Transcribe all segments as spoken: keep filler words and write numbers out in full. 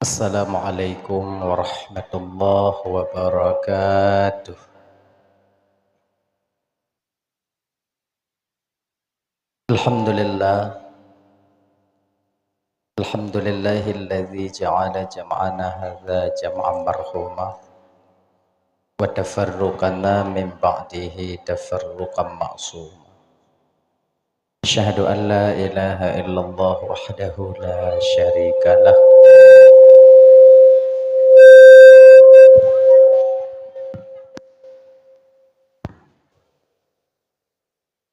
Assalamualaikum warahmatullahi wabarakatuh. Alhamdulillah. Alhamdulillahilladzi ja'ala jam'ana hadza jam'an marhuma, wa tafarruqana min ba'dihi tafarruqan ma'suma. Asyhadu an la ilaha illallah wahdahu la syarikalah.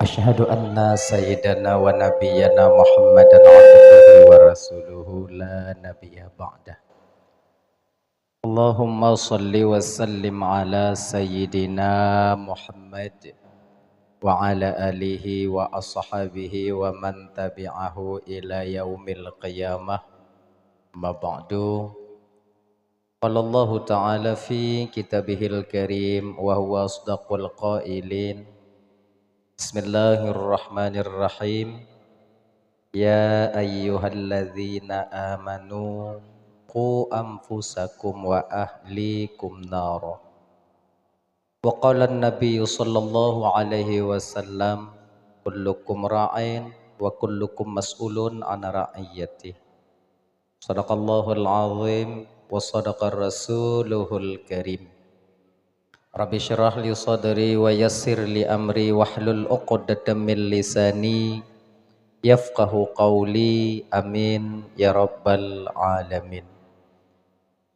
Asyhadu anna sayyidana wa nabiyyana Muhammadan abduhu wa rasuluhu la nabiyya ba'dah. Allahumma shalli wa sallim ala sayyidina Muhammad wa ala alihi wa ashabihi wa man tabi'ahu ila yaumil qiyamah. Amma ba'du. Qala Allahu ta'ala fi kitabihil karim wa huwa asdaqul qailin. Bismillahirrahmanirrahim. Ya ayyuhalladzina amanu qu anfusakum wa ahlikum nara. Wa qala an-nabiyyu sallallahu alaihi wasallam, kullukum ra'in wa kullukum mas'ulun an ra'iyatih. Sadaqallahul azim wa sadaqa rasuluhul karim. Rabbi syrah li sadri wa yassir li amri wahlul uqdatam min lisani yafqahu qauli. Amin ya rabbal alamin.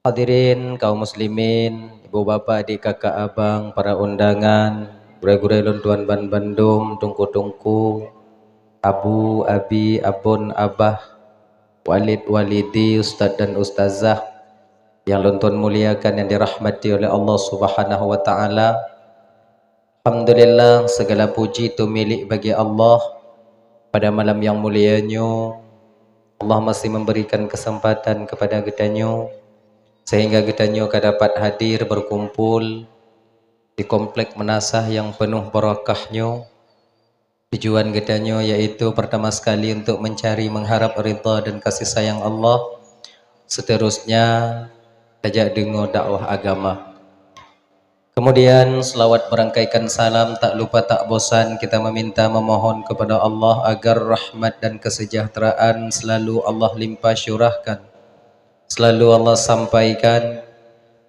Hadirin kaum muslimin, ibu bapak, adik kakak abang, para undangan, gurée-gurée lôn tuan ban bandum, teungku-teungku, abu, abi, abon, abah, walid, walidi, ustaz dan ustazah yang lôn tuan muliakan, yang dirahmati oleh Allah Subhanahu wa taala. Alhamdulillah, segala puji tu milik bagi Allah. Pada malam yang mulia nyoe, Allah masih memberikan kesempatan kepada geutanyoe sehingga geutanyoe ka dapat hadir berkumpul di komplek meunasah yang penuh barakah nyoe. Tujuan geutanyoe yaitu pertama sekali untuk mencari, mengharap ridha dan kasih sayang Allah. Seterusnya, tajak deungoe dakwah agama. Kemudian, selawat berangkaikan salam, tak lupa tak bosan kita meminta memohon kepada Allah agar rahmat dan kesejahteraan selalu Allah limpah syurahkan, selalu Allah sampaikan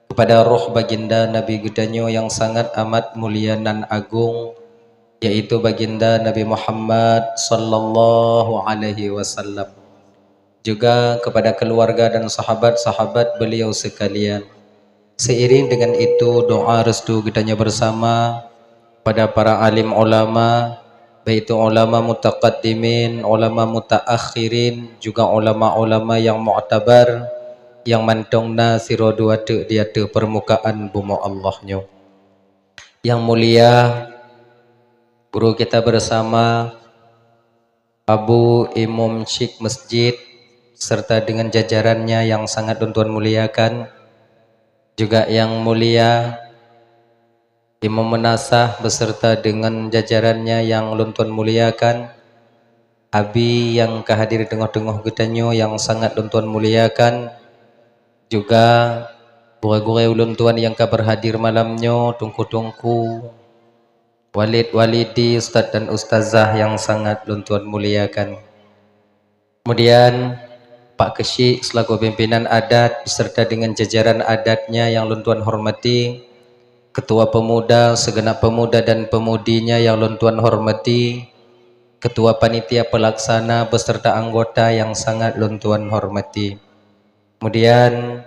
kepada roh baginda Nabi geutanyoe yang sangat amat mulia nan agung, yaitu baginda Nabi Muhammad sallallahu alaihi wasallam, juga kepada keluarga dan sahabat-sahabat beliau sekalian. Seiring dengan itu, doa restu geutanyoe bersama pada para alim ulama, baik itu ulama mutaqaddimin, ulama mutaakhirin, juga ulama-ulama yang mu'tabar, yang mantong na sidroe dua teuk di ateueh permukaan bumoe Allah nyoe. Yang mulia guru kita bersama, Abu Imum Syik Masjid, serta dengan jajarannya yang sangat lôn tuan muliakan, juga yang mulia Imum Meunasah beserta dengan jajarannya yang lôn tuan muliakan, Abi nyang ka hadir teungoh-teungoh geutanyoe yang sangat lôn tuan muliakan, juga gurée-gurée ulôn tuan nyang ka berhadir malam nyoe, teungku-teungku, walid-walidi, ustaz dan ustazah yang sangat lôn tuan muliakan. Kemudian, Pak Keuchik selaku pimpinan adat beserta dengan jajaran adatnya yang lôn tuan hormati, ketua pemuda, segenap pemuda dan pemudinya yang lôn tuan hormati, ketua panitia pelaksana beserta anggota yang sangat lôn tuan hormati. Kemudian,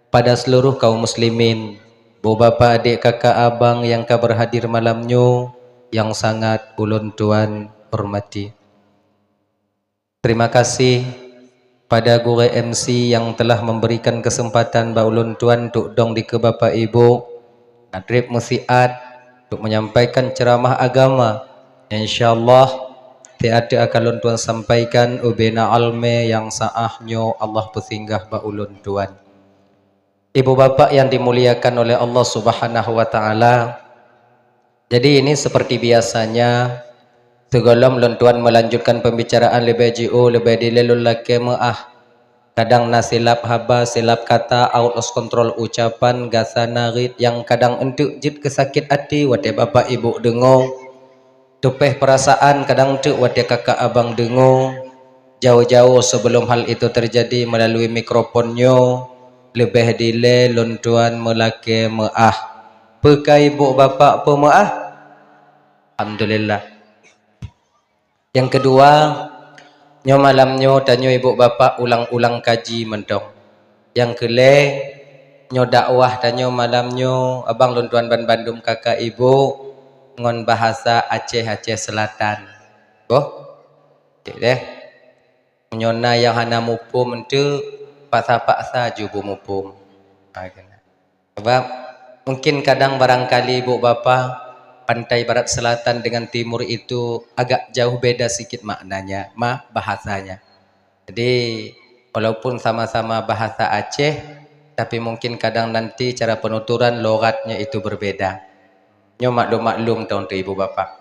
pada seluruh kaum muslimin, bu bapak, adik, kakak, abang yang ka berhadir malam nyoe yang sangat ulôn tuan hormati. Terima kasih pada gurée M C yang telah memberikan kesempatan bak ulôn tuan untuk dong dikeue bapak ibu, na treb meusiat untuk menyampaikan ceramah agama. Insya Allah, siat-siat akan lôn tuan sampaikan ubena almé nyang saah nyoe Allah peusinggah bak ulôn tuan. Ibu bapak yang dimuliakan oleh Allah Subhanahu wa Ta'ala, jadi ini seperti biasanya, sigohlom lôn tuan melanjutkan pembicaraan leubeh jiôh, leubeh dilée lôn lakée meu'ah Kadang na silap haba, silap kata, out of control ucapan, gasa narit nyang kadang enteuk jeuet keu sakét até watée bapak ibu deungoe. Teupeh peurasaan kadang teuk watée kakak abang deungoe. Jauh-jauh sebelum hal itu terjadi melalui mikrofon nyoe, leubeh dilée lôn tuan meulakée meuáh. Peu ka ibu bapak peumeuáh? Alhamdulillah. Nyang keudua, nyoe malam nyoe tanyoe ibu bapak ulang-ulang kaji mantong. Nyang keulhée, nyoe dakwah tanyoe malam nyoe abang lôn tuan banbandum kakak ibu ngon bahasa Aceh, Aceh Selatan. Boh? Cék deh. Meunyoe na nyang hana muphom enteuk, paksa-paksa ju beumuphom. Ha, keunan. Sabab mungkin kadang barangkali ibu bapak, pantai barat selatan dengan timur itu agak jauh beda sikit maknanya, ma-, bahasanya. Jadi, walaupun sama-sama bahasa Aceh, tapi mungkin kadang nanti cara penuturan logatnya itu berbeda. Nyoe maklum-maklum teuh untuk ibu bapak.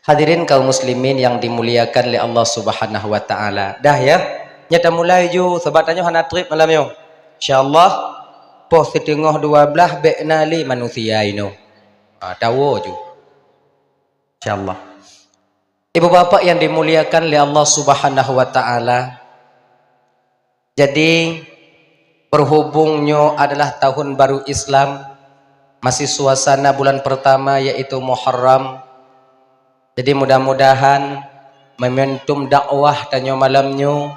Hadirin kaum muslimin yang dimuliakan lé Allah Subhanahu wa taala. Dah ya, nyoe tamulai ju, sabab tanyoe hana trép malam nyoe. Insya Allah, poh siteungoh dua blaih bék na lé manusia inoe. Ha, tawoe ju. Insya Allah. Ibu bapak yang dimuliakan lé Allah Subhanahu wa taala, jadi, berhubung nyoe adalah tahun baru Islam, masih suasana bulan pertama yaitu Muharram. Jadi, mudah-mudahan momentum dakwah tanyoe malam nyoe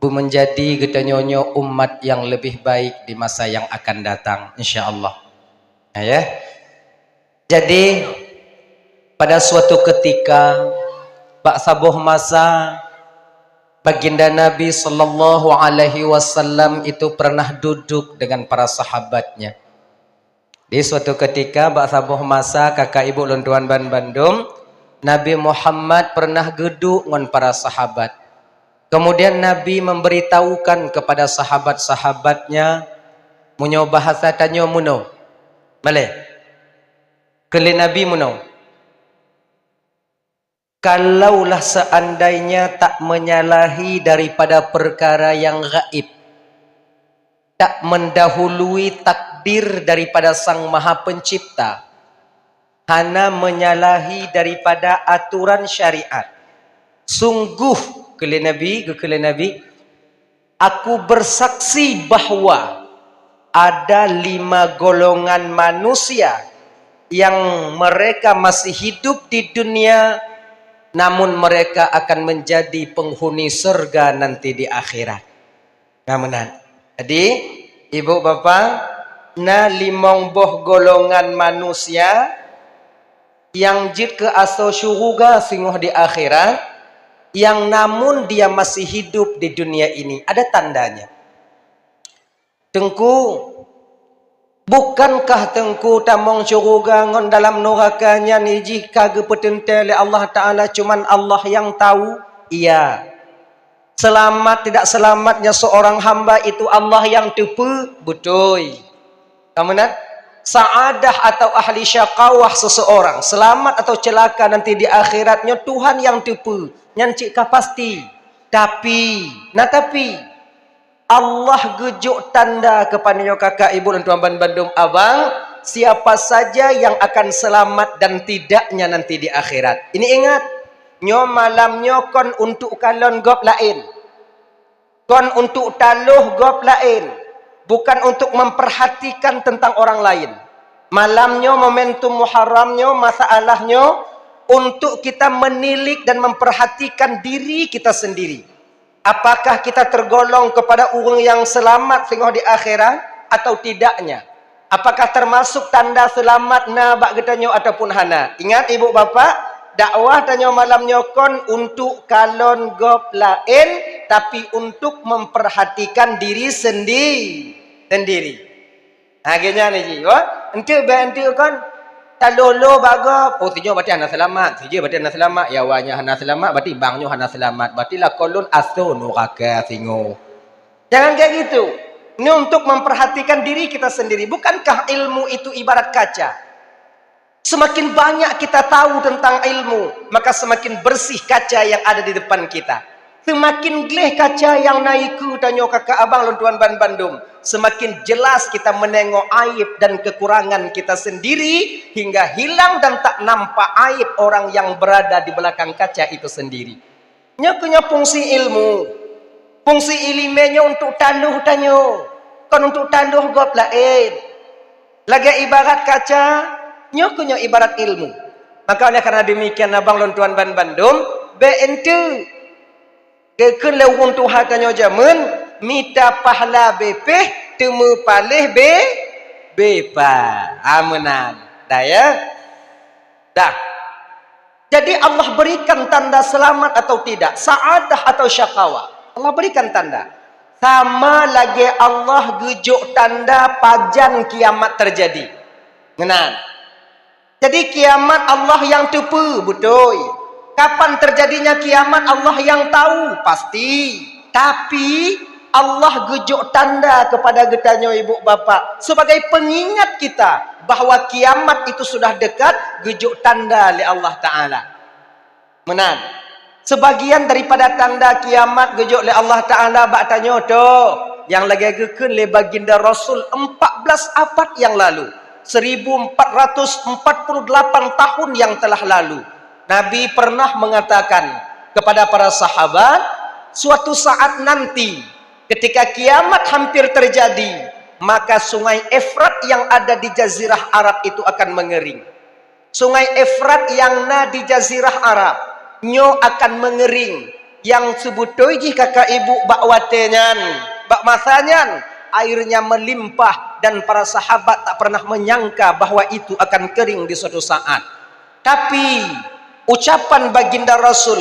beumeunjadi geutanyoe nyoe umat yang lebih baik di masa yang akan datang, insya Allah. Nah, ya. Jadi, pada suatu ketika, bak saboh masa, Baginda Nabi sallallahu alaihi wasallam itu pernah duduk dengan para sahabatnya. Di suatu ketika, bak saboh masa, kakak ibu lôn tuan banbandum, Nabi Muhammad pernah geuduek ngon para sahabat. Kemudian Nabi memberitahukan kepada sahabat-sahabatnya, meunyoe bahasa tanyoe meunoe. Malée. Keu lé Nabi meunoe. Kalaulah seandainya tak menyalahi daripada perkara yang gaib, tak mendahului takdir daripada Sang Maha Pencipta, hana menyalahi daripada aturan syariat. Sungguh, keu lé Nabi, geukheun lé Nabi, Aku bersaksi bahwa ada lima golongan manusia yang mereka masih hidup di dunia, namun mereka akan menjadi penghuni surga nanti di akhirat. Nah, meunan. Jadi, ibu bapa, na limong boh golongan manusia nyang jeuet keu asoe syeuruga singoh di akhirat, yang namun dia masih hidup di dunia ini. Ada tandanya. Teungku, bukankah Teungku tamong syeuruga ngon dalam nuraka nyan jih ka geupeuteuntée lé Allah Taala, cuman Allah nyang tahu? Iya. Selamat tidak selamatnya seorang hamba itu Allah nyang teupeue? Beutôi. Ka meunan, sa'adah atau ahli syakawah seseorang, selamat atau celaka nanti di akhirat nyoe Tuhan nyang teupeue, nyan cit ka pasti. Tapi, na tapi, Allah geujok tanda keupada nyoe kakak ibu lôn tuan banbandum abang, siapa saja yang akan selamat dan tidaknya nanti di akhirat. Ini ingat, nyoe malam nyoe kon untuk kalon gob laén. Kon untuk taloh gob laén, bukan untuk memperhatikan tentang orang lain. Malam nyoe, momentum Muharram nyoe, masalah nyoe untuk kita menilik dan memperhatikan diri kita sendiri. Apakah kita tergolong kepada ureuëng yang selamat singoh di akhirat atau tidaknya? Apakah termasuk tanda seulamat na bak geutanyoe ataupun hana? Ingat, ibu bapa, dakwah tanyoe malam nyoe kon untuk kalon gob laén, tapi untuk memperhatikan diri sendi-, sendiri. Ha, geuhnyan jih, oh. Enteuk bèk enteuk kon. Taloh-loh bak gob, oh, sinyoe berarti hana seulamat, sijeuh berarti hana seulamat, ya, awaknyan hana seulamat, berarti bang nyoe hana seulamat, berarti lakoe lôn asoe nuraka singoh. Jangan kayak gitu. Ini untuk memperhatikan diri kita sendiri. Bukankah ilmu itu ibarat kaca? Semakin banyak kita tahu tentang ilmu, maka semakin bersih kaca yang ada di depan kita. Seumaken gleh kaca nyang na dikeue tanyoe kaka abang lôn tuan ban bandum, seumaken jelas kita meunengok aéb dan keukurangan kita seundiri hingga hilang dan tak nampak aéb orang nyang beurada di beulakang kaca itu seundiri. Nyoe keuh nyoe fungsi ilmu. Fungsi ileumé nyoe untuk taloh tanyoe, kon untuk taloh gob laén. Lagée ibarat kaca, nyoe keuh nyoe ibarat ilmu. Maka oleh karena demikian abang lôn tuan ban bandum, bék enteuk geukheun lé ureuëng tuha tanyoe jameun, mita pahala bepeh, teumeupaléh be, bepa. Ameunan. Dah ya? Dah. Jadi Allah berikan tanda selamat atau tidak, saadah atau syakawa. Allah berikan tanda. Sama lagée Allah geujok tanda pajan kiamat terjadi. Meunan. Jadi kiamat Allah nyang teupeue, beutôi. Kapan terjadinya kiamat Allah nyang tahu, pasti. Tapi Allah geujok tanda kepada geutanyoe ibu bapak sebagai pengingat kita bahwa kiamat itu sudah dekat, geujok tanda lé Allah Taala. Meunan. Sebagian daripada tanda kiamat geujok lé Allah Taala bak tanyoe toh, nyang lagée geukheun lé Baginda Rasul empat belas abad nyang lalu, seribu empat ratus empat puluh delapan tahun yang telah lalu. Nabi pernah mengatakan kepada para sahabat, suatu saat nanti ketika kiamat hampir terjadi, maka sungai Efrat yang ada di jazirah Arab itu akan mengering. Sungai Efrat nyang na di jazirah Arab nyoe akan mengering, nyang seubeutôi jih kaka ibu bak watée nyan, bak masa nyan, airnya melimpah dan para sahabat tak pernah menyangka bahwa itu akan kering di suatu saat. Tapi ucapan Baginda Rasul,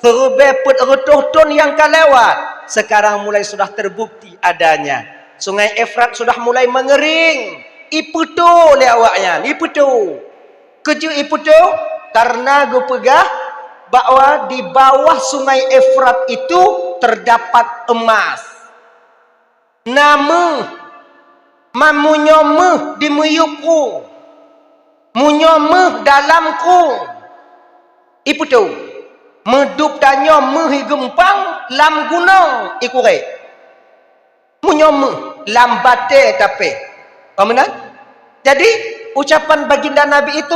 seuribée peuet reutôh thon nyang ka lewat, sekarang mulai sudah terbukti adanya. Sungai Efrat sudah mulai mengering, ipeutoe lé awaknyan, ipeutoe. Keujeuet ipeutoe, karena geupeugah bahwa di bawah Sungai Efrat itu terdapat emas. Na meuh, ma meunyoe meuh di miyueb krueng, meunyoe meuh dalam krueng, ipeutoe, meudup tanyoe meuh igeumpang lam gunong ikurek. Meunyoe meuh lam batée tapéh. Paham meunan? Jadi, ucapan baginda Nabi itu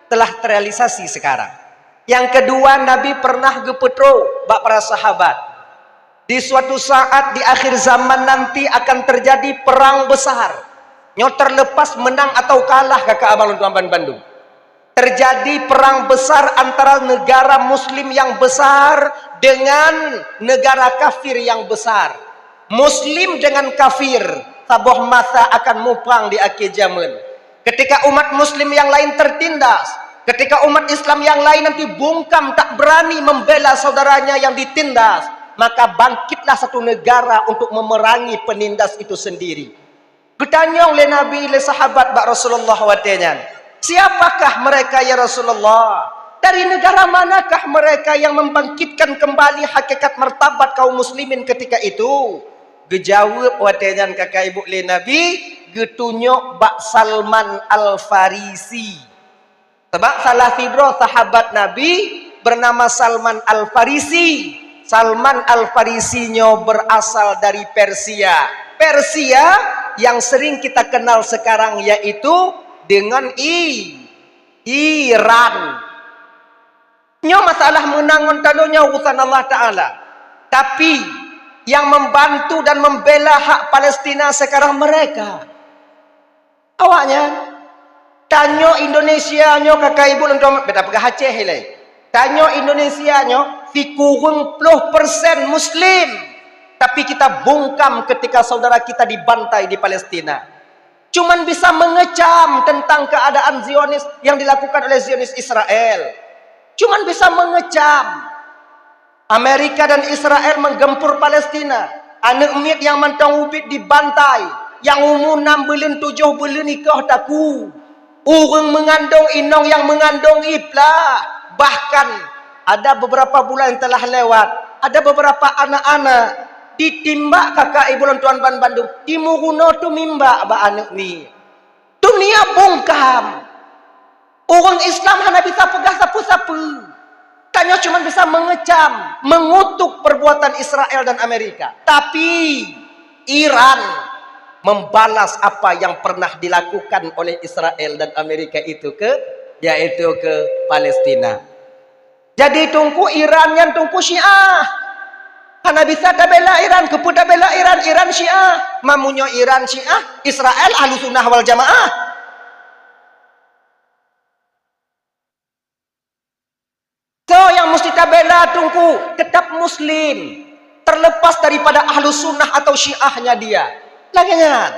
telah terrealisasi sekarang. Yang kedua, Nabi pernah geupeutroe bak para sahabat. Di suatu saat di akhir zaman nanti akan terjadi perang besar. Nyoe terlepas menang atau kalah, kaka abang lôn tuan ban bandum. Terjadi perang besar antara negara muslim yang besar dengan negara kafir yang besar. Muslim dengan kafir, saboh masa akan muprang di akhé jameun. Ketika umat muslim yang lain tertindas, ketika umat Islam yang lain nanti bungkam tak berani membela saudaranya yang ditindas, maka bangkitlah satu negara untuk memerangi penindas itu sendiri. Geutanyong lé Nabi lé sahabat bak Rasulullah watée nyan, "Siapakah mereka, ya Rasulullah? Dari negara manakah mereka yang membangkitkan kembali hakikat martabat kaum muslimin ketika itu?" Geujaweueb watée nyan kaka ibu lé Nabi, geutunyok bak Salman Al-Farisi. Sabab salah sidroe sahabat Nabi bernama Salman Al-Farisi. Salman Al-Farisi nyoe berasal dari Persia. Persia yang sering kita kenal sekarang yaitu dengan I-, Iran. Nyoe masalah meunang ngon tanoh nyoe urusan Allah Taala. Tapi yang membantu dan membela hak Palestina sekarang mereka. Awaknyan, tanyoe Indonesia nyoe kaka ibu lôn tuan, beda peugah Aceh ilée. Tanyoe Indonesia nyoe sikureueng ploh persen muslim, tapi kita bungkam ketika saudara kita dibantai di Palestina. Cuman bisa mengecam tentang keadaan Zionis yang dilakukan oleh Zionis Israel. Cuman bisa mengecam. Amerika dan Israel menggempur Palestina. Aneuk miet nyang mantong ubit dibantai, nyang umu nam buleuen tujoh buleuen ikoh taku. Ureuëng meungandong inong nyang meungandong iplah. Bahkan ada beberapa bulan yang telah lewat, ada beberapa anak-anak ditimbak kaka ibu lôn tuan ban bandum, di Muruno tu mimbak bak aneuk miet. Dunia bungkam. Ureuëng Islam hana bisa peugah sapeue-sapeue. Tanyoe cuma bisa mengecam, mengutuk perbuatan Israel dan Amerika. Tapi Iran membalas apa yang pernah dilakukan oleh Israel dan Amerika itu ke, yaitu ke Palestina. Jadi Teungku, Iran nyan Teungku Syiah. Hana bisa tabela Iran, keupeue tabela Iran, Iran Syiah. Mamunyo Iran Syiah, Israel Ahlussunnah wal Jamaah. So, yang mesti tabela Teungku tetap Muslim, terlepas daripada Ahlussunnah atau Syiahnya dia. Lagèe nyan.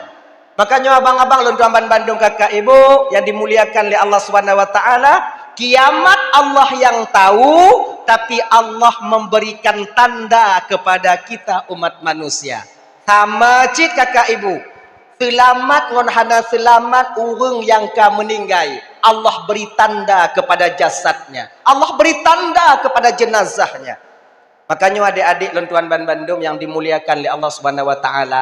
Makanya abang-abang lôn tuan ban bandum, kakak ibu yang dimuliakan oleh Allah Subhanahu wa taala, kiamat Allah yang tahu, tapi Allah memberikan tanda kepada kita umat manusia. Sama cit kakak ibu, seulamat ngon hana seulamat ureuëng nyang ka meuninggai, Allah beri tanda kepada jasadnya. Allah beri tanda kepada jenazahnya. Makanya adik-adik lôn tuan ban bandum yang dimuliakan oleh Allah Subhanahu wa taala,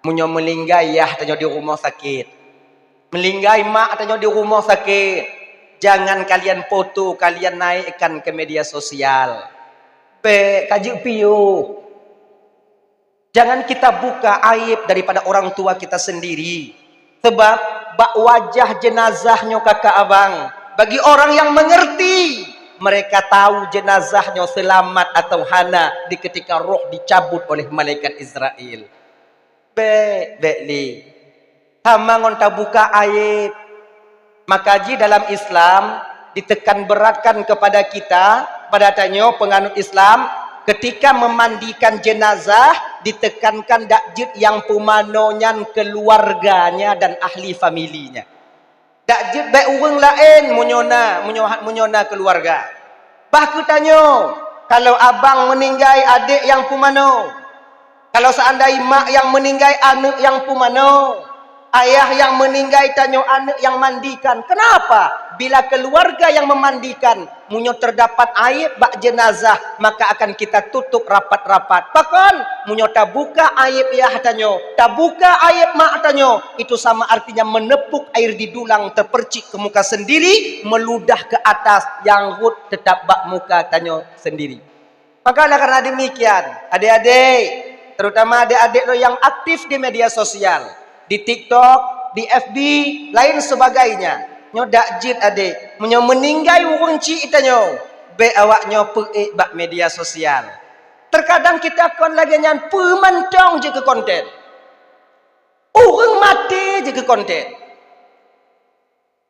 meunyoe meuninggai yah tanyoe di rumah sakit, meuninggai mak tanyoe di rumah sakit, jangan kalian foto, kalian naikkan ke media sosial. Bèk, ka jeuet piôh. Jangan kita buka aib daripada orang tua kita sendiri. Sebab bak wajah jenazah nyoe kakak abang, bagi orang yang mengerti, mereka tahu jenazah nyoe selamat atau hana di ketika roh dicabut oleh malaikat Israel. Bèk, bèk lé. Sama ngon tabuka aib. Maka jih dalam Islam ditekan beratkan kepada kita, pada tanyoe penganut Islam, ketika memandikan jenazah, ditekankan dak jeuet nyang pumanoe nyan keluarganya dan ahli familinya. Dak jeuet bèk ureuëng laén meunyoe na, meunyoe, meunyoe na keuluwarga. Bah keu tanyoe, kalau abang meuninggai, adék nyang pumanoe. Kalau seandai mak nyang meuninggai, aneuëk nyang pumanoe. Ayah nyang meuninggai, tanyoe aneuëk nyang mandikan. Kenapa? Bila keuluwarga nyang meumandikan, meunyoe teudapat aéb bak jeunazah, maka akan kita tutup rapat-rapat. Pakon? Meunyoe tabuka aéb yah tanyoe, tabuka aéb mak tanyoe, itu sama artinya menepuk air di dulang, terpercik ke muka sendiri, meludah ke atas, nyang rhot teutap bak muka tanyoe sendiri. Maka oleh karena demikian, adék-adék, terutama adék-adék lo nyang aktif di media sosial, di TikTok, di F B, lain sebagainya. Nyoe dak jeuet adék, meunyoe meuninggai ureuëng chik tanyoe, bék awak nyoe peuék bak media sosial. Terkadang kita kon lagée nyan, peue mantong jeuet keu konten. Ureuëng maté jeuet keu konten.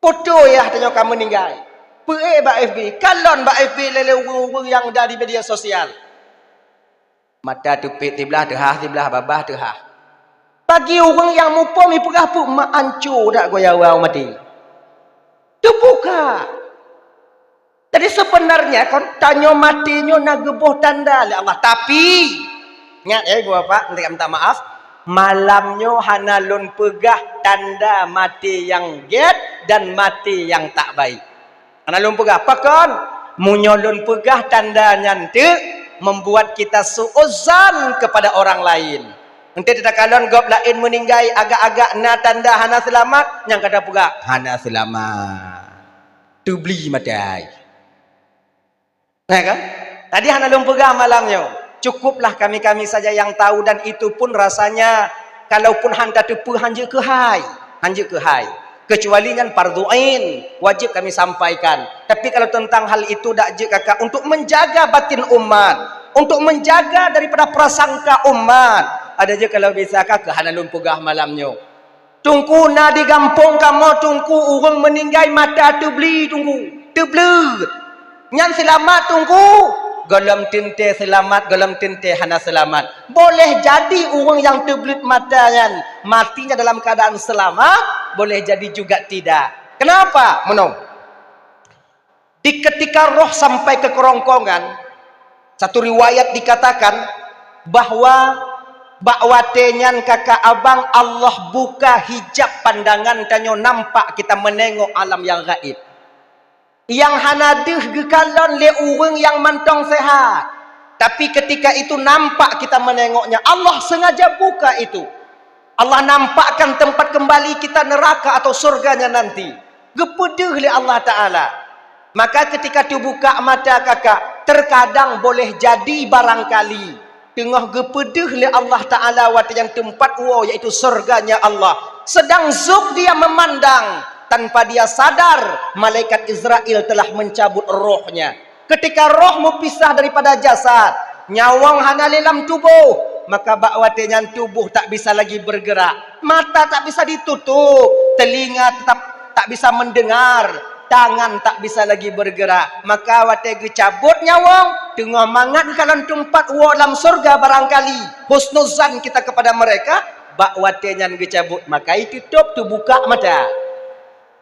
Foto yah tanyoe ka meuninggai. Peuék bak F B, kalon bak F B lé-lé ureuëng-ureuëng nyang da di media sosial. Mata teupit siblah teuhah, siblah babah teuhah. Bagi ureuëng nyang muphom, ipeugah peue mak anco dak goya ureuëng maté. Teubuka. Jadi sebenarnya kon tanyoe maté nyoe na geuboh tanda lé Allah. Tapi, ingat ya ibu bapak, nanti minta maaf, malam nyoe hana lôn peugah tanda maté nyang gét dan maté nyang tak baik. Hana lôn peugah. Pakon? Meunyoe lôn peugah tanda nyan teuk membuat kita suuzan kepada orang lain. Nanti teuka kalon gob laén meuninggai agak-agak na tanda hana seulamat, nyang ka tapeugah hana seulamat. Teubli maté. Nah kan? Tadi hana lôn peugah malam nyoe. Cukuplah kami-kami saja yang tahu dan itu pun rasanya kalaupun han tateupeue han jeuet keuhai. Han jeuet keuhai. Kecuali nyan fardhu ain, wajib kami sampaikan. Tapi kalau tentang hal itu dak jeuet kakak untuk menjaga batin umat, untuk menjaga daripada prasangka umat. Ada je kalau bisa kakak hana lôn peugah malam nyoe. Teungku na di gampông kamoe Teungku ureuëng meuninggai mata teubli Teungku, teubleut. Nyan seulamat Teungku? Gohlom teuntée seulamat, gohlom teuntée hana seulamat. Boleh jadi ureuëng nyang teubleut mata nyan matinya dalam keadaan selamat, boleh jadi juga tidak. Kenapa? Meunoe. Di ketika roh sampai ke kerongkongan, satu riwayat dikatakan bahwa bak watée nyan kakak abang Allah buka hijab pandangan tanyoe nampak kita menengok alam yang gaib. Nyang hana deuh geukalon lé ureuëng nyang mantong sehat. Tapi ketika itu nampak kita menengoknya, Allah sengaja buka itu. Allah nampakkan tempat kembali kita neraka atau surganya nanti. Geupeudeuh lé Allah Ta'ala. Maka ketika teubuka mata kakak, terkadang boleh jadi barangkali teungoh geupeudeuh lé Allah Ta'ala watée nyan teumpat woe, yaitu syurganya Allah. Sedang zuk dia memandang, tanpa dia sadar, malaikat Israel telah mencabut rohnya. Ketika roh meupisah daripada jasad, nyawöng hana lé lam tuboh, maka bak watée nyan tuboh tak bisa lagi bergerak, mata tak bisa ditutup, telinga tetap tak bisa mendengar, tangan tak bisa lagi bergerak. Maka watée geucabot nyawöng, teungoh mangat geukalon teumpat woe lam syurga barangkali, husnuzan kita kepada mereka, bak watée nyan geucabot, maka jitutôp teubuka mata.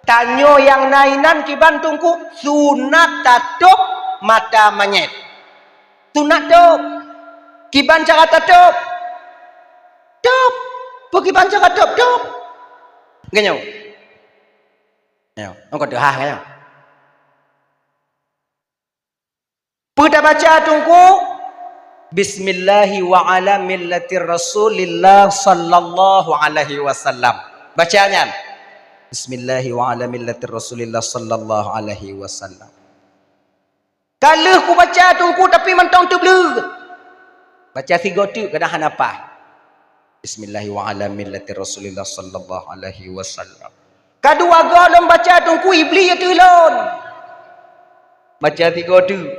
Tanyoe nyang na inan kiban Teungku, sunat tatôp mata manyét. Sunat tôp. Kiban cara tatôp? Tôp. Peu kiban cara tôp? Tôp. Geunyoe. Nyoe, engkau teuhah nyoe. Peu tabaca Teungku? Bismillahi wa ala millati Rasulillah sallallahu alaihi wasallam. Baca nyan. Bismillahi wa ala millati Rasulillah sallallahu alaihi wasallam. Ka lheueh kubaca Teungku, tapi mantong teubleue. Baca sigoe teuk, kadang hana paih. Bismillahi wa ala millati Rasulillah sallallahu alaihi wasallam. Kadua goe lôn baca Teungku, Iblih ateueh lôn. Baca sigoe teuk.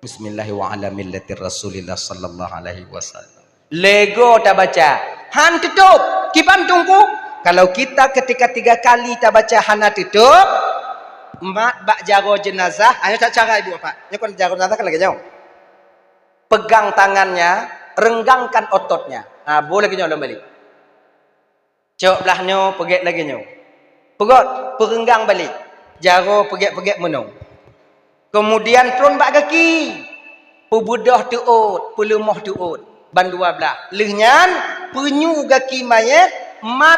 Bismillahi wa ala millati Rasulillah sallallahu alaihi wasallam. Lhée goe tabaca, han teutôp. Kiban Teungku, kalau kita ketika tiga kali tabaca hana teutôp, mat bak jaroe jeunazah, ayo tak cara ibu bapak. Nyoe kon jaroe jeunazah kan lagée nyoe. Pegang tangannya, renggangkan ototnya. Ha, boh lagée nyoe lom balik. Cok blah nyoe, peugét lagée nyoe. Peugét, peureunggang balik. Jaroe peugét-peugét meunoe. Keumudian tron bak gaki. Peubeudôh teuôt, peuleumoh teuôt. Ban dua blah. Lheueh nyan, peunyu gaki manyét, mat.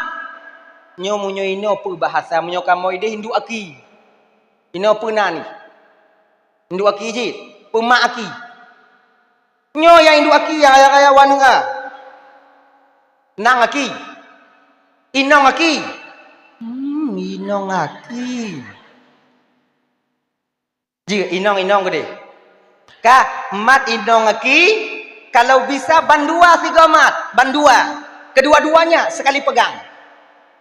Nyoe meunyoe inoe peue bahasa, meunyoe kamoe ideh induek aki. Inoe peue nan? Induek aki jih, peumat aki. Nyoe nyang induek aki nyang raya-raya waneuk a. Nang aki. Inong aki. Hmm, inong aki. Jeuet inong-inong geude. Ka, mat inong aki, kalau bisa bandua sigoe mat, bandua. Kedua-duanya sekali pegang.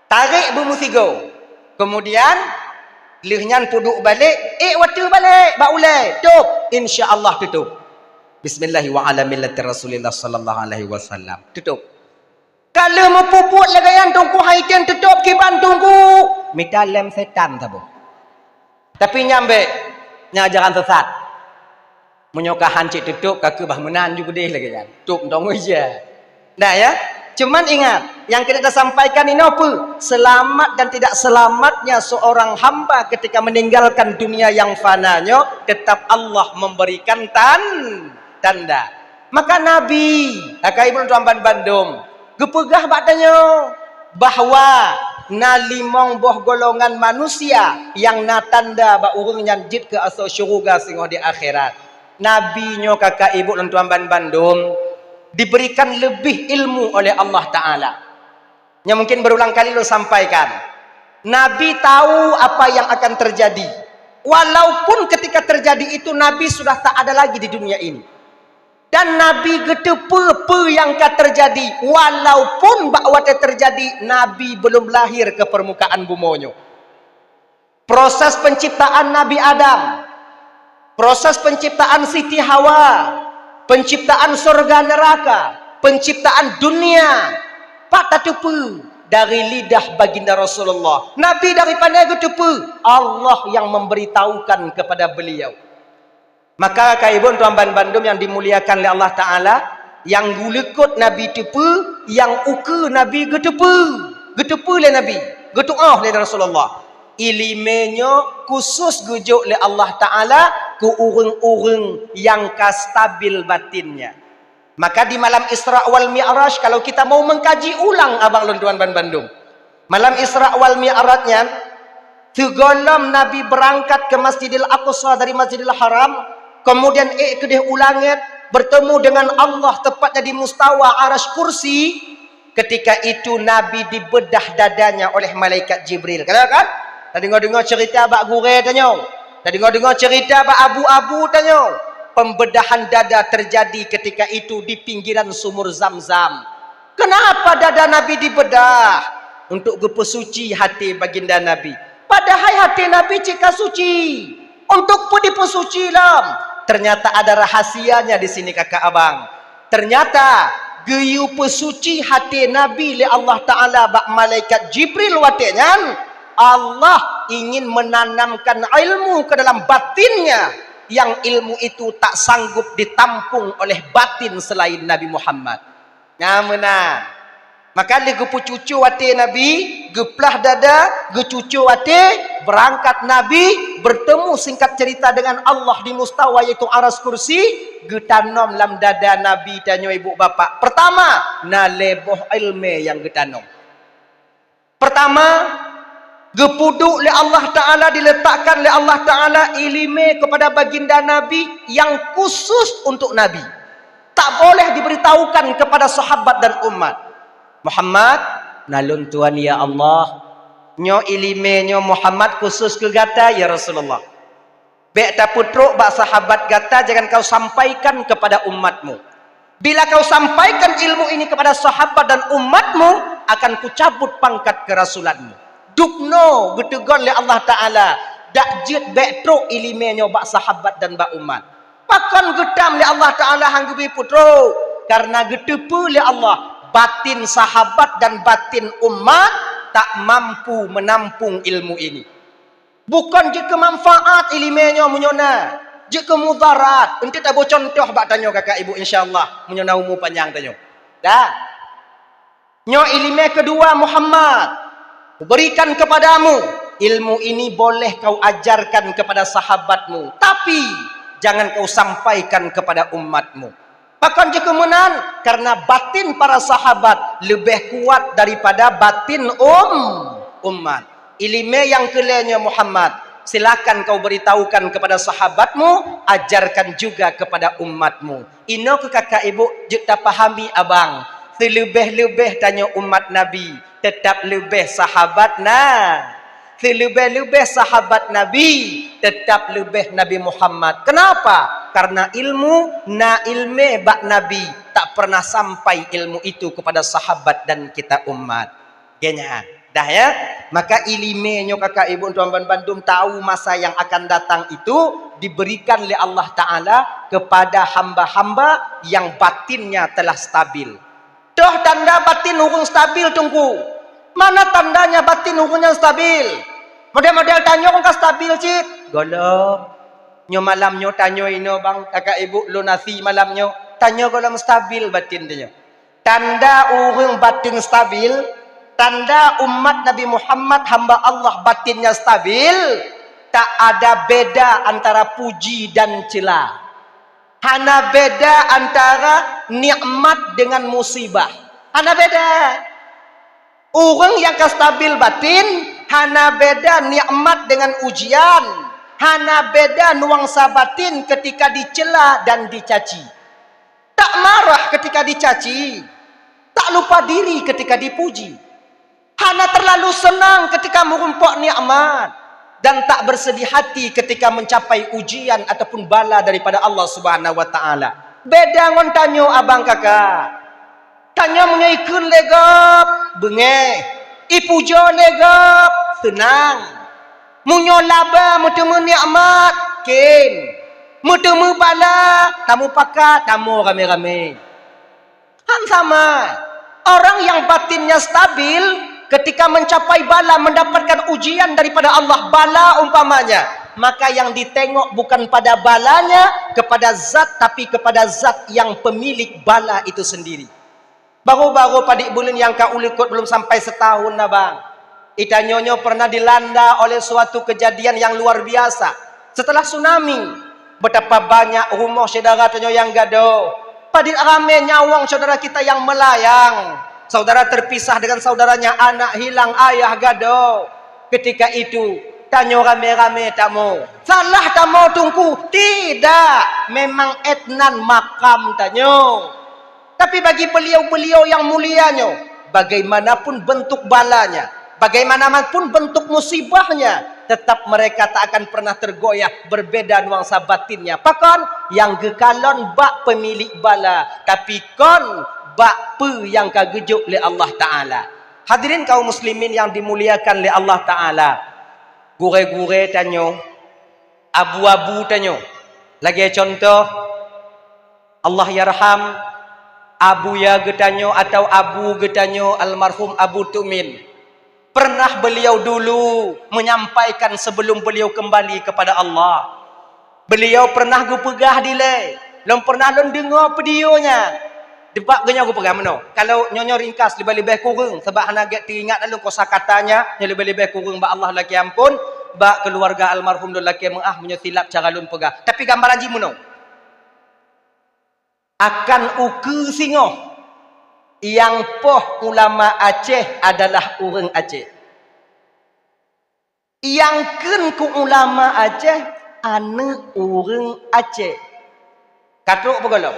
Tarek beumeusigoe. Keumudian, lheueh nyan peuduek balek, ék wateueh balek bak ulée, tôp, insya Allah teutôp. Bismillahi wa ala millati Rasulillah sallallahu alaihi wasallam. Teutôp. Ka lheueh meupeubuet lagée nyan Teungku, hai tem teutôp kiban Teungku. Mita lem setan saboh. Tapi nyan bék, nyan ajaran sesat. Meunyoe ka han cit teutôp, ka keuh bah meunan ju keudeh lagée nyan. Tôp dong ija. Nah ya, cuman ingat, nyang keuneuk tasampaikan inoe peue? Selamat dan tidak selamatnya seorang hamba ketika meninggalkan dunia yang fana nyoe, tetap Allah memberikan tan-, tanda. Maka Nabi, akai ibu tuan ban bandum, geupeugah bak tanyoe bahwa na limong boh golongan manusia nyang na tanda bak ureuëng nyan jeuet keu asoe syeuruga singoh di akhirat. Nabi nyoe, kakak ibu lôn tuan ban bandum, diberikan lebih ilmu oleh Allah Taala. Nyoe mungkin berulang kali lôn sampaikan. Nabi tahu apa yang akan terjadi. Walaupun ketika terjadi itu Nabi sudah tak ada lagi di dunia ini. Dan Nabi geuteupeue peue nyang ka terjadi, walaupun bak watée terjadi Nabi belum lahir ke permukaan bumoe nyoe. Proses penciptaan Nabi Adam, proses penciptaan Siti Hawa, penciptaan surga neraka, penciptaan dunia, pat tateupeue dari lidah baginda Rasulullah. Nabi dari pane geuteupeue? Allah yang memberitahukan kepada beliau. Maka, kakak ibu tuan ban bandum nyang dimuliakan lé Allah Taala, nyang geulikot Nabi teupeue, nyang ukeue Nabi geuteupeue, geuteupeue lé Nabi, geutuoh lé Rasulullah. Iéleumé nyoe khusus geujok lé Allah Taala keu ureuëng-ureuëng nyang ka stabil batinnya. Maka di malam Isra wal Mi'raj, kalau kita mau mengkaji ulang abang lôn tuan ban bandum, malam Isra wal Mi'raj nyan, sigohlom Nabi berangkat ke Masjidil Aqsa dari Masjidil Haram, kemudian ék keudeh u langét, bertemu dengan Allah tepatnya di mustawa Arasy Kursi, ketika itu Nabi dibedah dadanya oleh malaikat Jibril. Ka deungoe kan? Tadeungoe-deungoe cerita bak gurée tanyoe. Tadeungoe-deungoe cerita bak abu-abu tanyoe, pembedahan dada terjadi ketika itu di pinggiran sumur Zam-Zam. Kenapa dada Nabi dibedah? Untuk geupeusuci hati baginda Nabi. Padahai hati Nabi cit ka suci. Untuk peue dipeusuci lom? Ternyata ada rahasianya di sini, kakak abang. Ternyata geuyue peusuci hati Nabi lé Allah Ta'ala bak malaikat Jibril watée nyan, Allah ingin menanamkan ilmu ke dalam batinnya, yang ilmu itu tak sanggup ditampung oleh batin selain Nabi Muhammad. Nah, meunan. Maka lheueh geupeucucu até Nabi, geuplah dada, geucucu até, beurangkat Nabi, bertemu singkat cerita dengan Allah di mustawa, yaitu aras kursi, geutanom lam dada Nabi tanyoe ibu bapak. Pertama, na lhée boh ileumé nyang geutanom. Pertama, geupeuduek lé Allah Ta'ala, diletakkan lé Allah Ta'ala ileumé kepada baginda Nabi yang khusus untuk Nabi. Tak boleh diberitahukan kepada sahabat dan umat. "Muhammad, na lôn tuan ya Allah. Nyoe ileumé nyoe Muhammad khusus keu gata ya Rasulullah. Bék tapeutrok bak sahabat gata, jangan kau sampaikan kepada umatmu. Bila kau sampaikan ilmu ini kepada sahabat dan umatmu, akan kucabut pangkat kerasulanmu." Dubnoe geuteugon lé Allah Ta'ala, dak jeuet bék trok ileumé nyoe bak sahabat dan bak umat. Pakon geutam lé Allah Ta'ala han geubri peutrok? Karena geuteupeue lé Allah, batin sahabat dan batin umat tak mampu menampung ilmu ini. Bukon jeuet keu manfaat ileumé nyoe meunyoe na, jeuet keu mudarat. Eunteuk taboh cuntoh bak tanyoe kakak ibu, insya Allah, meunyoe na umu panyang tanyoe. Dah. Nyoe ileumé keudua, "Muhammad, kuberikan kepadamu, ilmu ini boleh kau ajarkan kepada sahabatmu, tapi jangan kau sampaikan kepada umatmu." Pakon jeuet keu meunan? Karena batin para sahabat leubeh kuat daripada batin um-, umat. Ileumé nyang keu lhée nyoe, "Muhammad, silakan kau beritahukan kepada sahabatmu, ajarkan juga kepada umatmu." Inoe keu kakak ibu jeuet tapahami abang, seuleubeh-leubeh tanyoe umat Nabi, teutap leubeh sahabat na. Seuleubeh-leubeh sahabat Nabi, teutap leubeh Nabi Muhammad. Kenapa? Karena ilmu na ileumé bak Nabi, tak pernah sampai ilmu itu kepada sahabat dan kita umat. Geuhnyan. Dah ya? Maka ileumé nyoe kakak ibu tuan ban bandum tahu masa yang akan datang itu diberikan lé Allah Ta'ala kepada hamba-hamba yang batinnya telah stabil. Toh tanda batin ureuëng stabil, Teungku? Mana tandanya batin ureuëng nyang stabil? Model-model tanyoe ka stabil cit. Gohlom. Nyoe malam nyoe tanyoe inoe bang, kakak ibu, lôn asi malam nyoe. Tanyoe gohlom stabil batin tanyoe. Tanda ureuëng batin stabil, tanda umat Nabi Muhammad hamba Allah batinnya stabil, tak ada beda antara puji dan cela. Hana beda antara nikmat dengan musibah. Hana beda. Ureuëng nyang ka stabil batin, hana beda nikmat dengan ujian. Hana beda nuansa batin ketika dicela dan dicaci. Tak marah ketika dicaci. Tak lupa diri ketika dipuji. Hana terlalu senang ketika meurumpok nikmat dan tak bersedih hati ketika mencapai ujian ataupun bala daripada Allah Subhanahu wa Ta'ala. Beda ngon tanyoe abang kakak. Tanyoe meunyoe ikheun lé gob, beungéh. Ipujoe lé gob, seunang. Meunyoe laba meuteumé nikmat, kém. Meuteumé bala, tamupakat, tamoe ramé-ramé. Kan sama, orang yang batinnya stabil, ketika mencapai bala, mendapatkan ujian daripada Allah, bala umpamanya, maka yang ditengok bukan pada balanya, kepada zat, tapi kepada zat yang pemilik bala itu sendiri. Baru-baru padit buleuen nyang ka ulikot belum sampai setahun na bang. Itanyoe nyoe pernah dilanda oleh suatu kejadian yang luar biasa. Setelah tsunami, betapa banyak rumoh syedara tanyoe nyang gadôh. Padit ramé nyawöng syedara kita nyang meulayang. Saudara terpisah dengan saudaranya, anak hilang, ayah gadôh. Ketika itu, tanyoe ramé-ramé tamoe. Salah tamoe Teungku? Tidak, memang étnan makam tanyoe. Tapi bagi beliau-beliau yang mulia nyoe, bagaimanapun bentuk balanya, bagaimanapun bentuk musibahnya, Tetap mereka tak akan pernah tergoyah, berbeda nuansa batinnya. Pakon? Nyang geukalon bak pemilik bala, tapi kon bak peue nyang ka geujok lé Allah Taala. Hadirin kaum muslimin yang dimuliakan lé Allah Taala, gurée-gurée tanyoe, abu-abu tanyoe, lagée contoh, Allahyarham, abuya geutanyoe atau abu geutanyoe almarhum Abu Tumin. Pernah beliau dulu menyampaikan sebelum beliau kembali kepada Allah. Beliau pernah geupeugah dilée, lôn pernah lôn deungoe video nyan. Dibak geuh nyoe geupeugah meunoe. Kalau nyoe, nyoe ringkas, leubeh-leubeh kureueng, sabab hana gét teuingat lôn kosa katanya, nyoe leubeh-leubeh kureueng bak Allah lakée amphon, bak keuluwarga almarhum lôn lakée meuáh meunyoe silap cara lôn peugah. Tapi gambaran jih meunoe. Akan ukeue singoh, nyang poh ulama Aceh adalah ureuëng Aceh. Nyang kheun keu ulama Aceh, aneuëk ureuëng Aceh. Ka trok peugolom?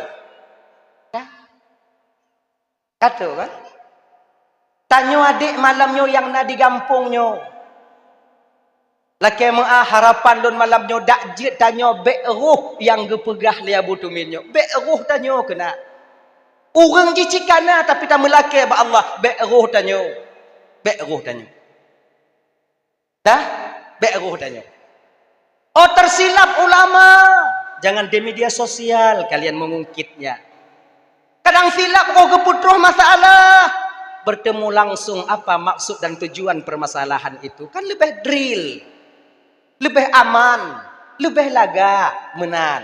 Ka? Ka trok, kan? Tanyoe adék malam nyoe nyang na di gampông nyoe. Lakée meuáh, harapan lôn malam nyoe dak jeuet tanyoe bék rhoh nyang geupeugah lé Abu Tumin nyoe. Bék rhoh tanyoe keunan. Ureuëng jih cit ka na, tapi tameulakée bak Allah, bék rhoh tanyoe. Bék rhoh tanyoe. Dah, bék rhoh tanyoe. Oh, tersilap ulama, jangan di media sosial kalian mengungkitnya. Kadang silap, oh, geupeutroh masalah, bertemu langsung apa maksud dan tujuan permasalahan itu, kan leubeh real, leubeh aman, leubeh lagak meunan.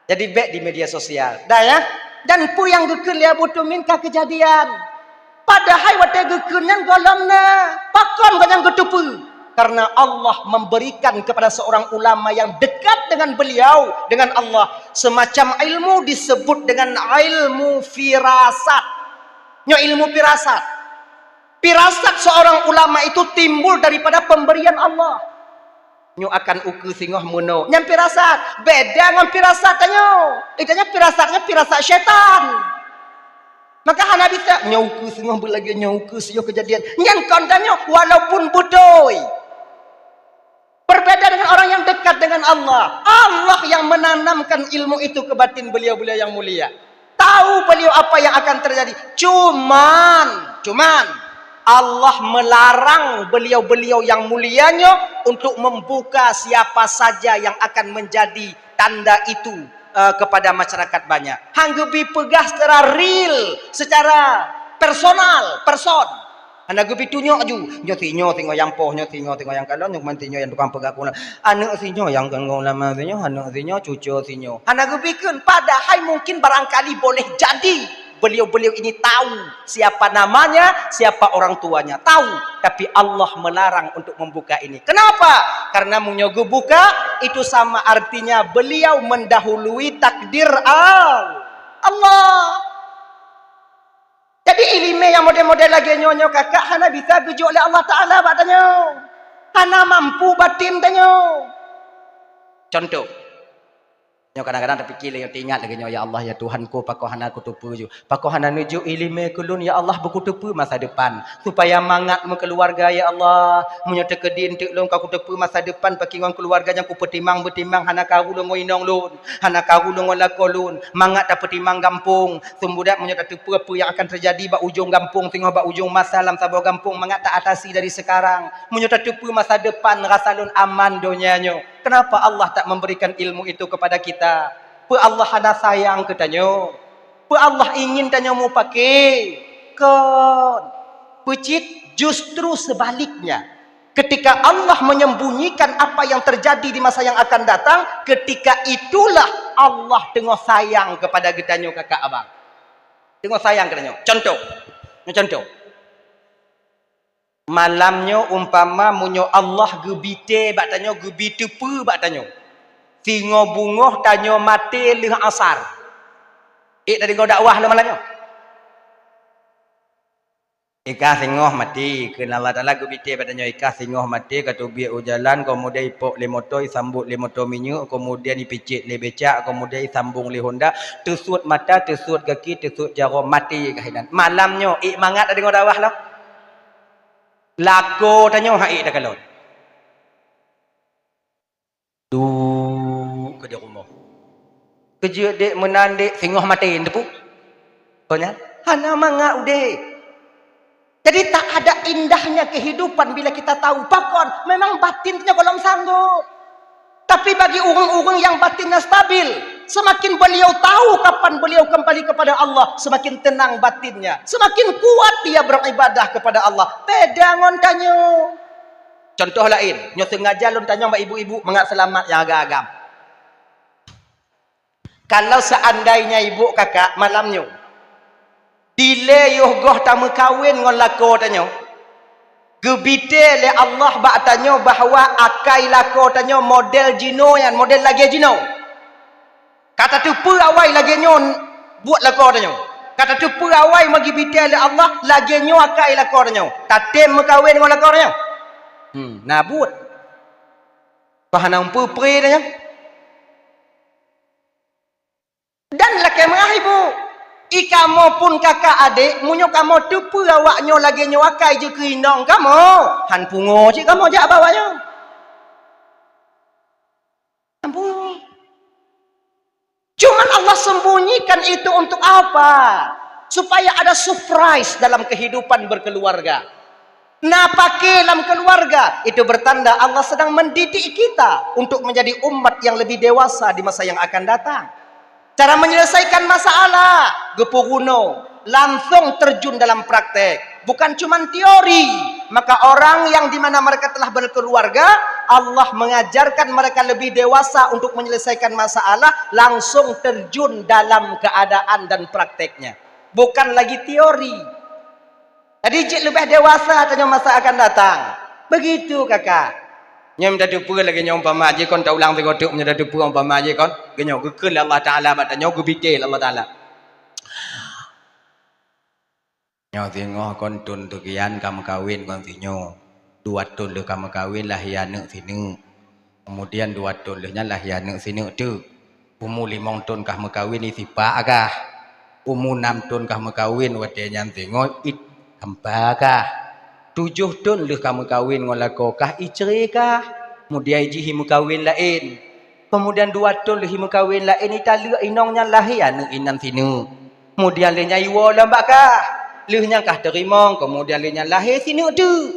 Jadi bék di media sosial. Dah, ya? Dan peue nyang geukheun lé Abu Tumin ka keujadian. Padahai watée geukheun nyan gohlom na. Pakon gobnyan geuteupeue? Karena Allah memberikan kepada seorang ulama yang dekat dengan beliau, dengan Allah, semacam ilmu disebut dengan ilmu firasat. Nyoe ilmu firasat. Firasat seorang ulama itu timbul daripada pemberian Allah. Nyoe akan ukeue singoh meunoe. Nyan firasat. Beda ngon firasat tanyoe. Itu nyan firasat, nyan firasat syaitan. Maka hana bisa, nyoe ukeue singoh beulagée nyoe, ukeue singoh keujadian. Nyan kon tanyoe, walaupun beutôi. Berbeda dengan orang yang dekat dengan Allah. Allah yang menanamkan ilmu itu ke batin beliau-beliau yang mulia. Tahu beliau apa yang akan terjadi. Cuman, cuman Allah melarang beliau-beliau yang mulia nyoe untuk membuka siapa saja yang akan menjadi tanda itu, eh, kepada masyarakat banyak. Han geubi peugah secara real, secara personal, person. Hana geubi tunyok ju. Nyoe sinyoe, singoh nyang poh, nyoe singoe, singoh nyang kalon, nyoe man sinyoe nyang tukang peugah kula. Aneuëk sinyoe nyang keu ulama sinyoe, aneuëk sinyoe, cucoe sinyoe. Hana geubi kheun, padahai mungkin barangkali boleh jadi beliau-beliau ini tahu siapa namanya, siapa orang tuanya, tahu. Tapi Allah melarang untuk membuka ini. Kenapa? Karena meunyoe geubuka, itu sama artinya beliau mendahului takdir Al-, Allah. Jadi iéleumé nyang model-model lagée nyoe, nyoe kakak hana bisa geujok lé Allah Taala bak tanyoe. Hana mampu batin tanyoe. Contoh, nyoe kadang-kadang tapike lé, nyoe teuingat lagée nyoe, "Ya Allah, ya Tuhanku, pakon hana kuteupeue ju? Pakon hana neujok iéleumé keu lôn, ya Allah, beukuteupeue masa depan, supaya mangat meukeuluwarga, ya Allah. Meunyoe teukeudi eunteuk lôn ka kuteupeue masa depan, pakon ngon keuluwarga nyang kupeutimang-beutimang, hana karu lôn ngon inong lôn, hana karu lôn ngon lakoe lôn, mangat tapeutimang gampông." Seumeubeuet meunyoe tateupeue peue nyang akan teujadi bak ujong gampông, singoh bak ujong masa lam saboh gampông, mangat ta-atasi dari sekarang. Meunyoe tateupeue masa depan, rasa lôn aman donya nyoe. Kenapa Allah tak memberikan ilmu itu kepada kita? Peue Allah hana sayang keu tanyoe? Peue Allah ingin tanyoe mupake? Kon. Peue cit, justru sebaliknya. Ketika Allah menyembunyikan apa yang terjadi di masa yang akan datang, ketika itulah Allah teungoh sayang kepada geutanyoe kakak abang. Teungoh sayang keu tanyoe. Contoh. Contoh. Malam nyoe umpama meunyoe Allah geubi tée bak tanyoe, geubi teupeue bak tanyoe. Singoh beungoh tanyoe maté lheueh asar. Ék tadeungoe dakwah lom malam nyoe? Ikah singoh maté, kheun Allah Taala geubi tée bak tanyoe, ikah singoh maté, ka teubiet u jalan, keumudian ipok lé moto, isambot lé moto minyeuk, keumudian ipicék lé becak, keumudian isambong lé honda, teusuet mata, teusuet gaki, teusuet jaroe, maté kah inan. Malam nyoe, ék mangat tadeungoe dakwah lom? Lakoe tanyoe han ék takalon. Duek keu di rumoh. Keujeuet dek meunan dek singoh maté, teupeue? Kon nyan? Hana mangat udeb. Jadi, tak ada indahnya kehidupan bila kita tahu. Pakon? Memang batin nyoe gohlom sanggob. Tapi bagi ureuëng-ureuëng yang batinnya stabil, semakin beliau tahu kapan beliau kembali kepada Allah, semakin tenang batinnya, semakin kuat dia beribadah kepada Allah. Beda ngon tanyoe. Contoh laén, nyoe sengaja lôn tanyong bak ibu-ibu mangat seulamat nyang agam-agam. Kalau seandainya ibu kakak malam nyoe, dilée yoh goh tameukawen ngon lakoe tanyoe, geubitée lé Allah bak tanyoe bahwa akai lakoe tanyoe model jinoe nyan, model lagée jinoe. Ka tateupeue awai lagée nyoe buet lakoe tanyoe. Ka tateupeue awai meugeubitée lé Allah lagée nyoe akai lakoe tanyoe. Tatem meukawen ngon lakoe tanyoe? Hmm, na buet. Bah hana umpeu pre tanyoe. Dan lakée meuah ibu, i kamoe pun kakak adek, meunyoe kamoe teupeue awak nyoe lagée nyoe akai jeuet keu inong kamoe, han pungo cit kamoe jak bak awak nyoe. Han pungo. Cuman Allah sembunyikan itu untuk apa? Supaya ada surprise dalam kehidupan berkeluarga. Na paké lam keluarga, itu bertanda Allah sedang mendidik kita untuk menjadi umat yang lebih dewasa di masa yang akan datang. Cara menyelesaikan masalah, geupeurunoe, langsung terjun dalam praktek. Bukan cuman teori. Maka orang yang di mana mereka telah berkeluarga, Allah mengajarkan mereka lebih dewasa untuk menyelesaikan masalah, langsung terjun dalam keadaan dan prakteknya. Bukan lagi teori. Jadi, jeuet leubeh dewasa tanyoe masa akan datang. Begitu, kakak. Nyoe mita teupeue lagée nyoe umpama jih kon, taulang sigoe teuk, mita teupeue umpama jih kon, geunyoe geukheun lé Allah Taala bak tanyoe, geubitée lé Allah Taala. Nyoe singoh kon thon teukian ka meukawen kon sinyoe. Dua thon lheueh ka meukawen lahé aneuëk sineuk. Kemudian dua thon lheueh nyan lahé aneuëk sineuk teuk. Umu limong thon kah meukawen isipak kah. Umu nam thon kah meukawen watée nyan singoh it hampa kah. Tujoh thon lheueh ka meukawen ngon lakoe kah icre kah. Kemudian jih imeukawen laén. Kemudian dua thon lheueh imeukawen laén italeuek inong nyan lahé aneuëk inan sineuk. Kemudian lheueh nyan iwoe lom bak kah. Lheueh nyan kah teurimong, kemudian lheueh nyan lahé sineuk teuk.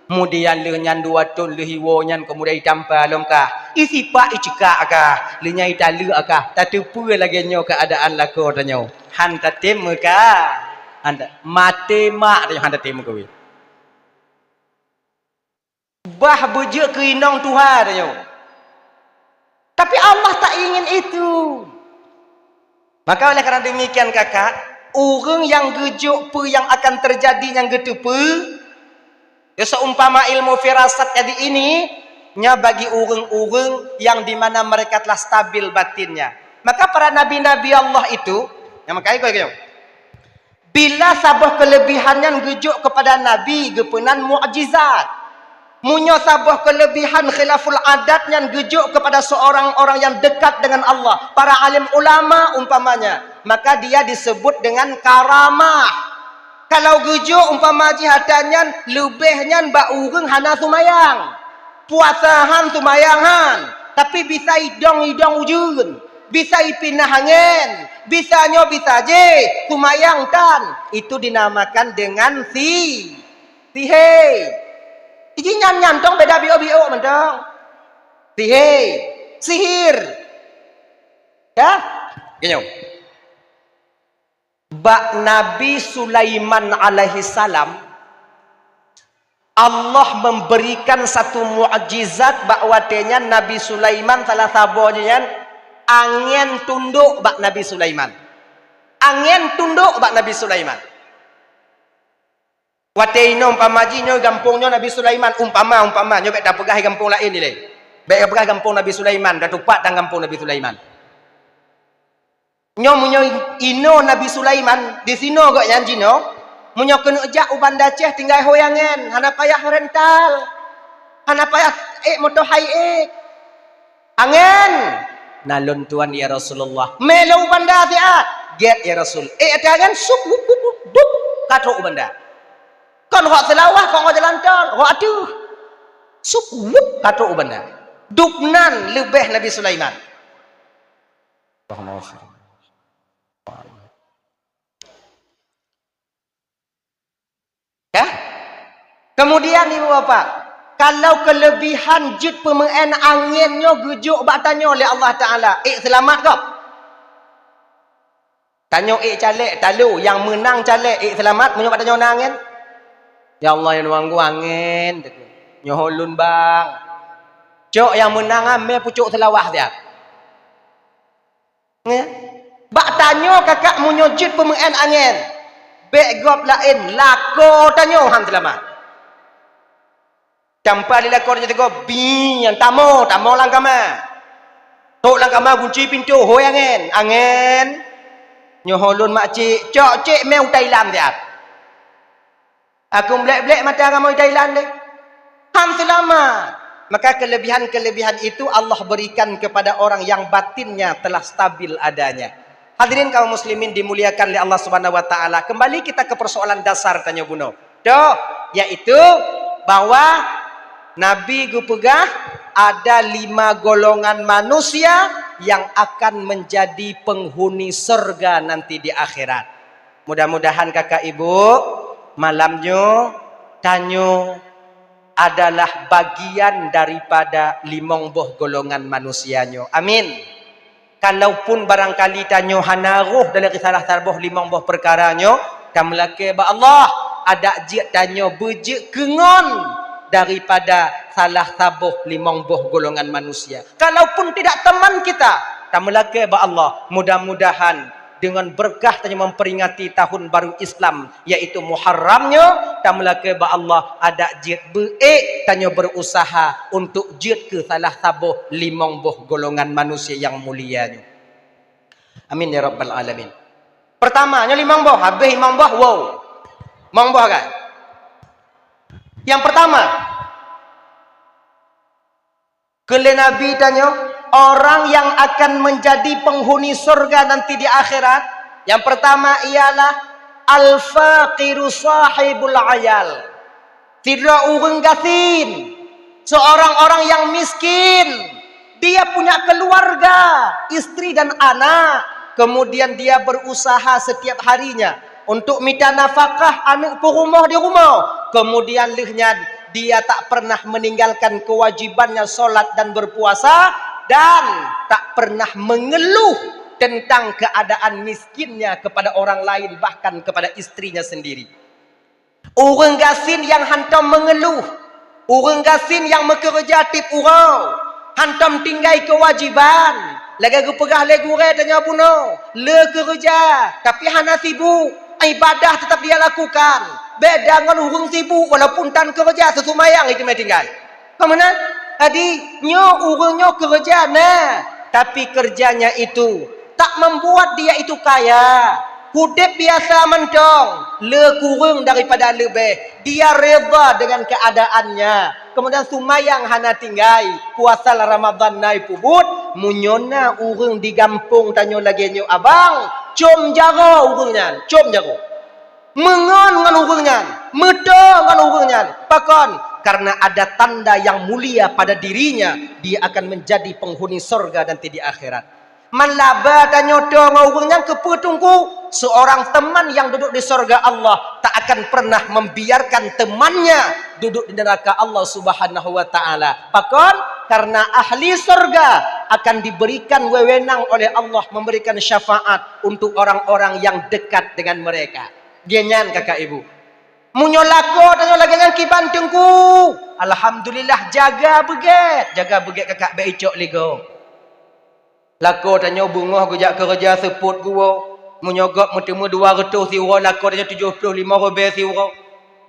Kemudian lheueh nyan dua thon lheueh iwoe nyan, kemudian itampa lom kah. Isipak icekak kah. Lheueh nyan italeuek kah. Tateupeue lagée nyoe keuadaan lakoe tanyoe. Han tatem meuka. Han ta-, maté mak tanyoe han tatem meukawen. Bah beujeuet keu inong tuha tanyoe. Tapi Allah tak ingin itu. Maka oleh karena demikian, kakak, ureuëng nyang geujok peue nyang akan teujadi nyang geuteupeue, ya, seumpama ilmu firasat jadi ini, nya bagi ureuëng-ureuëng yang di mana mereka telah stabil batinnya. Maka para nabi-nabi Allah itu, nyang makai kau, bila saboh keulebihan nyan geujok keupada nabi geupeunan mukjizat. Meunyoe saboh keulebihan khilaful adat nyan geujok keupada seurang orang nyang dekat dengan Allah, para alim ulama umpamanya, maka dia disebut dengan karamah. Kalau geujok umpama jih ata nyan leubeh nyan bak ureuëng hana seumayang, puasa han, seumayang han, tapi bisa idong-idong ujeuen, bisa ipinah angén, bisa nyoe bisa jéh, seumayang tan, itu dinamakan dengan si, sihé. Iji nyan nyantong beda biôk-biôk mantong. Sihé, sihir. Ya? Gini. Bak Nabi Sulaiman alaihissalam, Allah memberikan satu mukjizat bak watée nyan Nabi Sulaiman salah saboh jih nyan angén tundok bak Nabi Sulaiman. Angén tundok bak Nabi Sulaiman. Watée inoe umpama jih nyoe gampông nyoe Nabi Sulaiman, umpama, umpama, nyoe bék tapeugah gampông laén ilée. Bék tapeugah gampông Nabi Sulaiman, tatupat dan gampông Nabi Sulaiman. Nyoe meunyoe inoe Nabi Sulaiman, disinoe gobnyan jinoe, meunyoe keuneuk jak u Banda Aceh tinggai hôi angén, hana payah rental, hana payah ék moto hai ék. Angén! Na lôn tuan, ya Rasulullah. Mé lôn u Banda siat. Gét, ya Rasul. Ék ateueh angén, sup, wup, wup, wup, bup, ka trok u Banda. Kon rot Seulawah, kon rot jalan tol, rot ateueh. Sup, wup, ka trok u Banda. Dubnan leubeh Nabi Sulaiman. Ya? Kemudian, ibu bapak, kalau kelebihan jeuet peumeu'en angén nyoe geujok bak tanyoe lé Allah Taala, ék seulamat gob? Tanyoe ék caleg, talo, nyang meunang caleg, ék seulamat meunyoe bak tanyoe na angén? Ya Allah, ya Tuhanku, angén, nyoe ulôn bang. Cok nyang meunang, ah, mé pucok seulawah siat. Ya. Bak tanyoe kakak meunyoe jeuet peumeu'en angén, bék gob laén, lakoe tanyoe han seulamat. Campa lé lakoe tanyoe teugok, "Bi, nyang tamoe, tamoe lam kama. Trok lam kama, gunci pintoe, hôi angén, angén. Nyoe ulôn mak cik, cok cik mé u Thailand siat." Aku blek-blek mata kamoe Thailand deh. Han seulamat. Maka kelebihan-kelebihan itu Allah berikan kepada orang yang batinnya telah stabil adanya. Hadirin kaum muslimin dimuliakan oleh Allah Subhanahu wa taala. Kembali kita ke persoalan dasar tanyoe bunoe. Toh, yaitu bahwa Nabi geupeugah ada lima golongan manusia yang akan menjadi penghuni surga nanti di akhirat. Mudah-mudahan kakak ibu, malam nyoe tanyoe adalah bagian daripada limong boh golongan manusia nyoe. Amin. Kalaupun barangkali tanyoe hana roh dari salah saboh limong boh peukara nyoe, tameulakée bak Allah, adak jeuet tanyoe beujeuet keu ngon daripada salah saboh limong boh golongan manusia. Kalaupun tidak teman kita, tameulakée bak Allah, mudah-mudahan dengan berkah tanyoe memperingati tahun baru Islam, yaitu Muharram nyoe, tameulakée bak Allah, adak jeuet beuék tanyoe berusaha untuk jeuet keu salah saboh limong boh golongan manusia yang mulia nyoe. Amin ya rabbal alamin. Pertama, nyoe limong boh, habéh limong boh, wow. Limong boh kan? Yang pertama, keu lé Nabi tanyoe, orang yang akan menjadi penghuni surga nanti di akhirat, yang pertama ialah al-faqiru sahibul ayal. Sidroe ureuëng gasien, seorang orang yang miskin, dia punya keluarga, istri dan anak, kemudian dia berusaha setiap harinya untuk mita nafakah aneuëk peurumoh di rumoh, kemudian lheueh nyan dia tak pernah meninggalkan kewajibannya salat dan berpuasa, dan tak pernah mengeluh tentang keadaan miskinnya kepada orang lain, bahkan kepada istrinya sendiri. Ureuëng gasien nyang hantom meungeuluh, ureuëng gasien nyang meukeureuja tieb uroe, hantom tinggai keuwajéban. Lagée geupeugah lé gurée tanyoe bunoe, le keureuja, tapi hana sibuk, ibadah teutap dia lakukan. Beda ngon ureuëng sibuk, walaupun tan keureuja, seusumayang iteumé tinggai. Ka meunan? Jadi, nyoe ureuëng nyoe keureuja na, tapi keureuja nyan itu tak membuat dia itu kaya. Udeb biasa mantong, le kureueng daripada leubeh. Dia redha dengan keadaannya. Kemudian seumayang hana tinggai, puasa Ramadhan na ipeubuet. Meunyoe na ureuëng di gampông tanyoe lagée nyoe abang, com jaroe ureuëng nyan, com jaroe. Meungon ngon ureuëng nyan, meuto ngon ureuëng nyan. Pakon? Karena ada tanda yang mulia pada dirinya, dia akan menjadi penghuni sorga nanti di akhirat. Man laba tanyoe to ngon ureuëng nyan keupeue teungku? Seorang teman yang duduk di sorga Allah tak akan pernah membiarkan temannya duduk di neraka Allah Subhanahu wa Ta'ala. Pakon? Karena ahli sorga akan diberikan wewenang oleh Allah memberikan syafaat untuk orang-orang yang dekat dengan mereka. Geuh nyan kakak ibu. Meunyoe lakoe tanyoe lagée nyan kiban teungku, alhamdulillah jaga beugét, jaga beugét kakak bék icok lé gob. Lakoe tanyoe beungoh geujak keureuja seupôt geuwoe, meunyoe gob meuteumé dua reutôh siuroe lakoe tanyoe tujoh ploh limong ribée siuroe.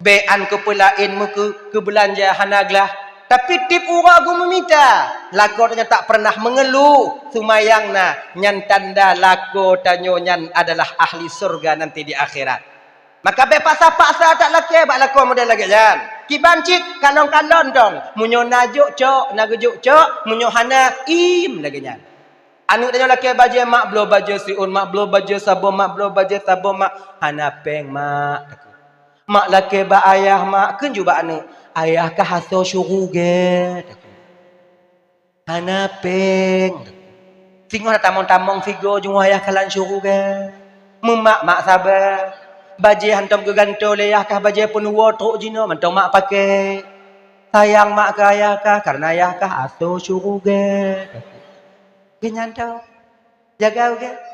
Bék an keupeulaén meukeu keu beulanja hana glah, tapi tieb uroe geumeumita, lakoe tanyoe tak pernah meungeuluh, seumayang na, nyan tanda lakoe tanyoe nyan adalah ahli sorga nanti di akhirat. Maka bék paksa-paksa that lakée bak lakoe model lagée nyan. Kiban cit kalon-kalon dong, meunyoe na jok cok, na geujok cok, meunyoe hana im lagée nyan. Aneuëk tanyoe lakée bajée, "Mak, bloe bajée siôn, Mak, bloe bajée saboh, Mak, bloe bajée saboh, Mak." "Hana péng, Mak," takheun. "Mak, lakée bak ayah, Mak," kheun ju bak aneuëk, "Ayah ka hasé syeuruga," takheun. Hana péng. Singoh na tamong-tamong sigoe jungui ayah kah lam syeuruga. Meumak-mak saba. Bajée hantom geugantoe lé yah kah bajée peunuwoe trok jinoe mantong mak pakai. Sayang mak keu ayah kah karena ayah kah asoe syeuruga. Geuhnyan tho. Jaga uga.